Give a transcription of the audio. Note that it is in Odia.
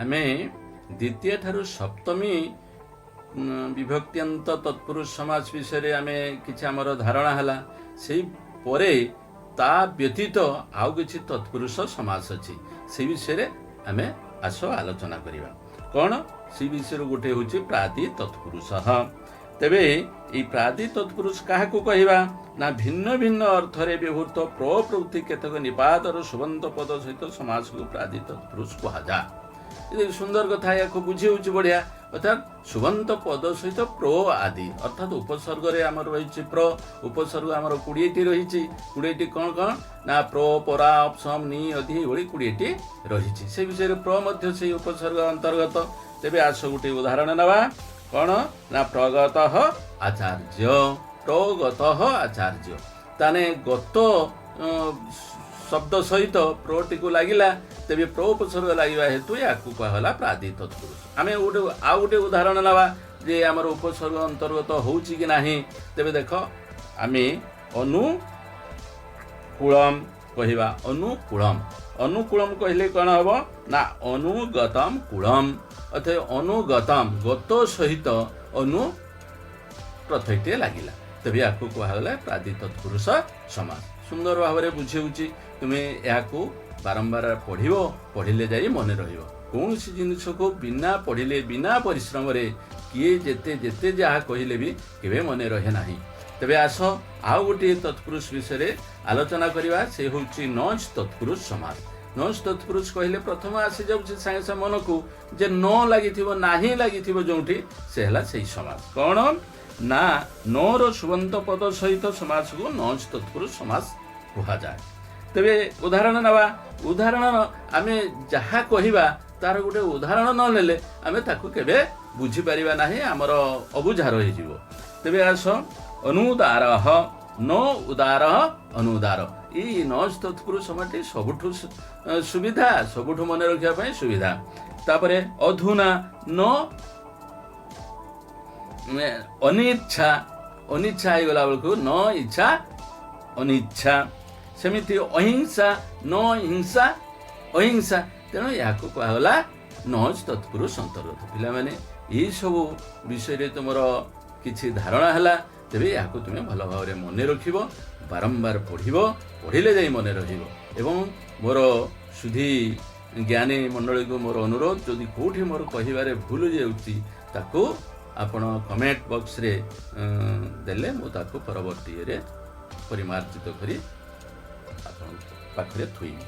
ଆମେ ଦ୍ୱିତୀୟ ଠାରୁ ସପ୍ତମୀ ବିଭକ୍ତ୍ୟନ୍ତ ତତ୍ପୁରୁଷ ସମାସ ବିଷୟରେ ଆମେ କିଛି ଆମର ଧାରଣା ହେଲା। ସେଇ ପରେ ତା ବ୍ୟତୀତ ଆଉ କିଛି ତତ୍ପୁରୁଷ ସମାସ ଅଛି, ସେଇ ବିଷୟରେ ଆମେ ଆସ ଆଲୋଚନା କରିବା। କ'ଣ ସେଇ ବିଷୟରୁ ଗୋଟେ ହେଉଛି ପ୍ରାଦି ତତ୍ପୁରୁଷ। ତେବେ ଏଇ ପ୍ରାଦି ତତ୍ପୁରୁଷ କାହାକୁ କହିବା ନା, ଭିନ୍ନ ଭିନ୍ନ ଅର୍ଥରେ ବ୍ୟବହୃତ ପ୍ରଭୃତି କେତେକ ନିପାତର ସୁବନ୍ତ ପଦ ସହିତ ସମାସକୁ ପ୍ରାଦି ତତ୍ପୁରୁଷ କୁହାଯାଏ। ଏ ସୁନ୍ଦର କଥା, ଏହାକୁ ବୁଝି ହେଉଛି ବଢିଆ। ଅର୍ଥାତ୍ ସୁବନ୍ତ ପଦ ସହିତ ପ୍ର ଆଦି, ଅର୍ଥାତ୍ ଉପସର୍ଗରେ ଆମର ରହିଛି ପ୍ର ଉପସର୍ଗ। ଆମର 20ଟି ରହିଛି। 20ଟି କ'ଣ କ'ଣ ନା, ପ୍ର, ପରା, ଅପ୍, ସମ୍, ନି, ଅଧି, ଏଭଳି 20ଟି ରହିଛି। ସେ ବିଷୟରେ ପ୍ର ମଧ୍ୟ ସେଇ ଉପସର୍ଗ ଅନ୍ତର୍ଗତ। ତେବେ ଆସ ଗୋଟେ ଉଦାହରଣ ନେବା। କ'ଣ ନା, ପ୍ରଗତଃ ଆଚାର୍ଯ୍ୟ। ପ୍ରଗତଃ ଆଚାର୍ଯ୍ୟ, ତାନେ ଗତ ଶବ୍ଦ ସହିତ ପ୍ରଟିକୁ ଲାଗିଲା। ତେବେ ପ୍ର ଉପସର୍ଗ ଲାଗିବା ହେତୁ ୟାକୁ କୁହାଗଲା ପ୍ରାଦି ତତ୍ପୁରୁଷ। ଆମେ ଆଉ ଗୋଟେ ଉଦାହରଣ ନେବା ଯେ ଆମର ଉପସର୍ଗ ଅନ୍ତର୍ଗତ ହଉଛି କି ନାହିଁ। ତେବେ ଦେଖ, ଆମେ ଅନୁକୂଳମ୍ କହିବା। ଅନୁକୂଳମ୍, ଅନୁକୂଳମ୍ କହିଲେ କ'ଣ ହବ ନା, ଅନୁଗତମ କୂଳମ୍। ଅର୍ଥାତ୍ ଅନୁଗତମ, ଗତ ସହିତ ଅନୁ ପ୍ରତ୍ୟୟଟିଏ ଲାଗିଲା। ତେବେ ୟାକୁ କୁହାଗଲା ପ୍ରାଦି ତତ୍ପୁରୁଷ ସମାସ। ସୁନ୍ଦର ଭାବରେ ବୁଝେଉଛି। ତୁମେ ଏହାକୁ ବାରମ୍ବାର ପଢ଼ିବ, ପଢ଼ିଲେ ଯାଇ ମନେ ରହିବ। କୌଣସି ଜିନିଷକୁ ବିନା ପଢ଼ିଲେ, ବିନା ପରିଶ୍ରମରେ କିଏ ଯେତେ ଯେତେ ଯାହା କହିଲେ ବି କେବେ ମନେ ରହେ ନାହିଁ। ତେବେ ଆସ ଆଉ ଗୋଟିଏ ତତ୍ପୁରୁଷ ବିଷୟରେ ଆଲୋଚନା କରିବା। ସେ ହେଉଛି ନଚ୍ ତତ୍ପୁରୁଷ ସମାସ। ନଚ୍ ତତ୍ପୁରୁଷ କହିଲେ ପ୍ରଥମ ଆସିଯାଉଛି ସାଙ୍ଗେ ସାଙ୍ଗେ ମନକୁ ଯେ ନ ଲାଗିଥିବ, ନାହିଁ ଲାଗିଥିବ ଯୋଉଠି, ସେ ହେଲା ସେଇ ସମାସ। କ'ଣ ନା, ନର ସୁବନ୍ତ ପଦ ସହିତ ସମାସକୁ ନଚ୍ ତତ୍ପୁରୁଷ ସମାସ କୁହାଯାଏ। ତେବେ ଉଦାହରଣ ନେବା। ଉଦାହରଣ ଆମେ ଯାହା କହିବା, ତାର ଗୋଟେ ଉଦାହରଣ ନ ନେଲେ ଆମେ ତାକୁ କେବେ ବୁଝିପାରିବା ନାହିଁ, ଆମର ଅବୁଝା ରହିଯିବ। ତେବେ ଆସ, ଅନୁଦାରଃ, ନ ଉଦାର, ଅନୁଦାର। ଏଇ ନଚ୍ ତତ୍ପୁରୁଷ ସମାସଟି ସବୁଠୁ ସୁବିଧା, ସବୁଠୁ ମନେ ରଖିବା ପାଇଁ ସୁବିଧା। ତାପରେ ଅଧୁନା ନ ଅନିଚ୍ଛା, ଅନିଚ୍ଛା ହେଇଗଲା ବେଳକୁ ନ ଇଚ୍ଛା, ଅନିଚ୍ଛା। ସେମିତି ଅହିଂସା, ନ ହିଂସା, ଅହିଂସା। ତେଣୁ ଏହାକୁ କୁହାଗଲା ନଚ୍ ତତ୍ପୁରୁଷ ଅନ୍ତର୍ଗତ। ପିଲାମାନେ, ଏଇସବୁ ବିଷୟରେ ତୁମର କିଛି ଧାରଣା ହେଲା। ତେବେ ଏହାକୁ ତୁମେ ଭଲ ଭାବରେ ମନେ ରଖିବ, ବାରମ୍ବାର ପଢ଼ିବ, ପଢ଼ିଲେ ଯାଇ ମନେ ରହିବ। ଏବଂ ମୋର ସୁଧୀ ଜ୍ଞାନୀ ମଣ୍ଡଳୀକୁ ମୋର ଅନୁରୋଧ, ଯଦି କେଉଁଠି ମୋର କହିବାରେ ଭୁଲ ଯାଉଛି, ତାକୁ ଆପଣ କମେଣ୍ଟ ବକ୍ସରେ ଦେଲେ ମୁଁ ତାକୁ ପରବର୍ତ୍ତୀ ଇଏରେ ପରିମାର୍ଜିତ କରି ଆପଣଙ୍କ ପାଖରେ ଥୋଇବି।